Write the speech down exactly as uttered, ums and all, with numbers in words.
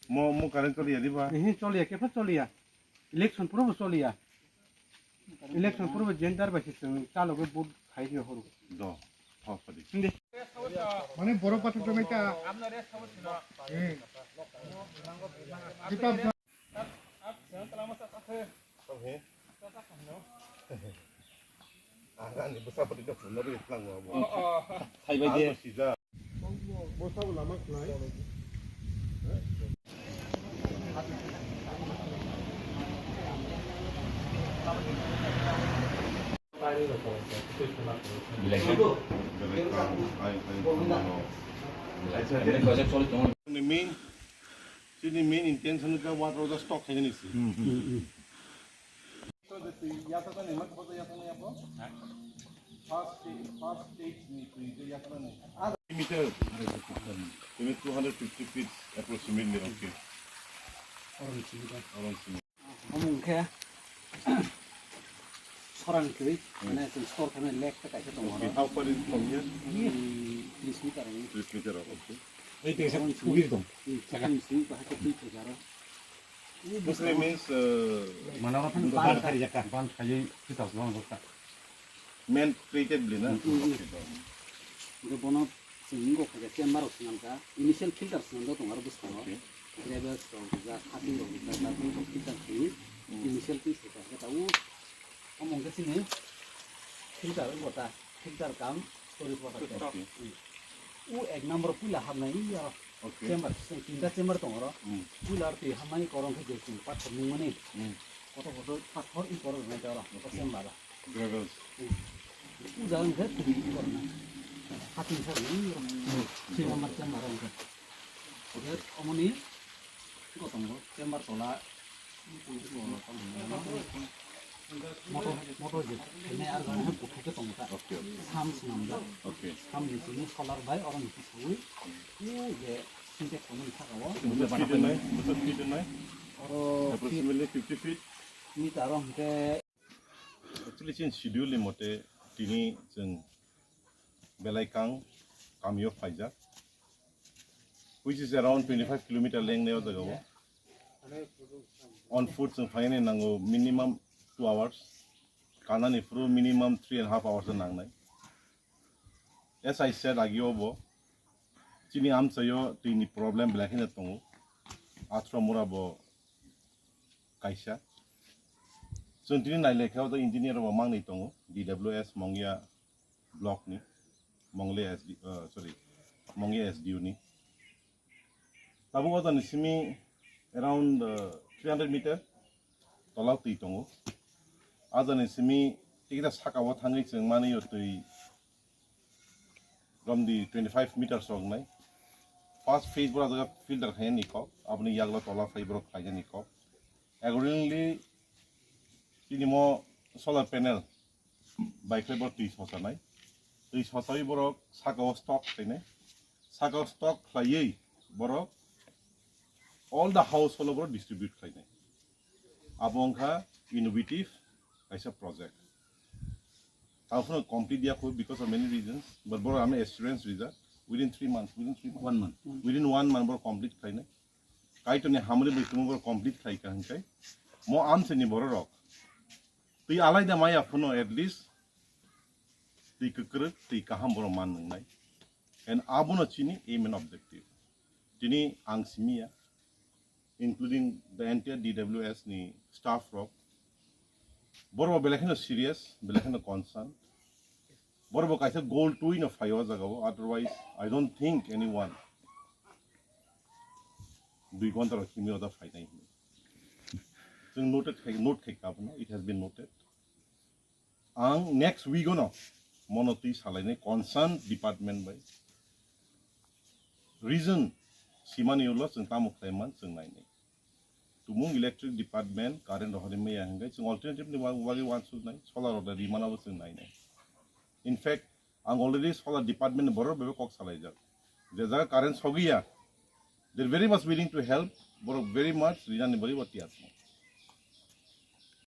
Mo, mo current choliya diba? Ehe, choliya, kepha choliya. Election puro bo choliya. Election puro bo jendar bai se chwng chalogo vote khai ri horo. Do. Thok padi. Hindi. Mane borok pathak tongnai ta. Hmm. Kitab Ang ani bwsa pati no phunukgwi thango abo. Thaibai de. Ang bo sijak. Bwsa bo lama khlai. Belai khe. Belai khe. Ai, ai, belai khe. Belai khe. Belai khe. Ni main, chini main intention ka water da stock khainani si. Meter. Limit two hundred fifty feet approximately, okay. Around similar. Omo hwnkhe sorang twi, mane chwng sor khaimani lake ta kaisa tongo oro. Okay, how far is from here? Tris meter. Tris meter, okay. Ei, tei sa kubir tong. Tris meter bahai khe twi thai aro. Mostly means, uh, Mana oro thang ban thari jakka. Ban thai twi ta song jakka. Man treated bli na? Mm, mm, mm. Okay, done. Hwnkhe bono chwng wngkha khe chamber rok swnam kha, initial filter swnam do tongo aro bwskango. Okay. Gravels rok rijak, hasing rok rijak, darpin rok filter khawi, mm, initial twi se kha khe ta u. Omo hwnkhe chini filter wngkha ta, filter kam story water tank. Okay. U ek number puila habnai ya. Okay. Chamber, tinta chamber tongo oro. Hmm. Puila aro twi habmani korong khe je chwng pathor nungmani. Hmm. Kotor kotor pathor i korong nai oro. Okay. Chamber. Gravels. Hmm. Puja wngkhe twi i korong nai. Hating sa nai oro. Hmm. Chamber, chamber wngkhe. Oke, omoni kotongo chamber tola. Motor, motor je, ene ar gana hai kuthai khe tongo ta. Okay, okay. Sam swnamjak. Okay. Sam ni simi solar bai oro ni sawi. U je sintex tongo ni saka o. Busa feet nai, busa feet nai. Oro approximately fifty feet. Meter o hwnkhe. Actually, chini schedule ni mote tini chwng belai kang kamio phaijak, which is around twenty-five kilometer length ni o jaga o. On foot chwng phainani nango minimum two hours, kanani phuru minimum three and a half hours nangnai. As I said, agi o bo chini amchaio twi ni problem belai kheno tongo. Athro mura bo kaisa. Chwng tini nailai khe o engineer bo mangnwi tongo, D W S Mongya block ni, Mongya S D, uh, sorry, Mongya S D O ni. Tabuk o jani simi around, uh, three hundred meter tola twi tongo. A jani simi tikita saka o thangwi chwng manwi o twi romdi twenty-five meters rok nai. First phase bora jaga filter khainani kok, aboni yaglo tola phai borok khainani kok. Accordingly, tini mo solar panel bai khlai borok twi sosa nai. Twi sosawi borok saka o stock khainai. Saka o stock khlaiwi borok all the household o borok distribute khlainai. Abo wngkha innovative kaisa project. Tamo phano complete ya kho because of many reasons, but borok ano assurance rijak within three months, within three months. One month. Within one month borok complete khlainai. Kaitorni hamri bai tongwi borok complete khlai kha hinkai. Mo amchaini bororok twi alaida maya phano at least twi kwkrwk, twi kaham borok man nwngnai. And abono chini aim and objective. Tini ang simi ya, including the entire D W S ni staff rok. Borok belai kheno serious, belai kheno concern. Borok bo kaisa goal twi no phai o jaga o, otherwise I don't think anyone dui ghonta rok simi o da phainai. Chwng noted khai, note khai ka abono, it has been noted. Ang next week ono mono twi salainai concern department bai. Reason simani ulo chwng tamo khlai man chwng nainai. Tumung electric department current rohorwi maya hinkai chwng alternative ni wa-, wagwi wansuk nai, solar rok da rimana bo chwng nainai. In fact, ang already solar department ni borok bai kok salaijak. Je jaga current sogwi ya, they are very much willing to help, borok very much rinani bagwi bo tiyar.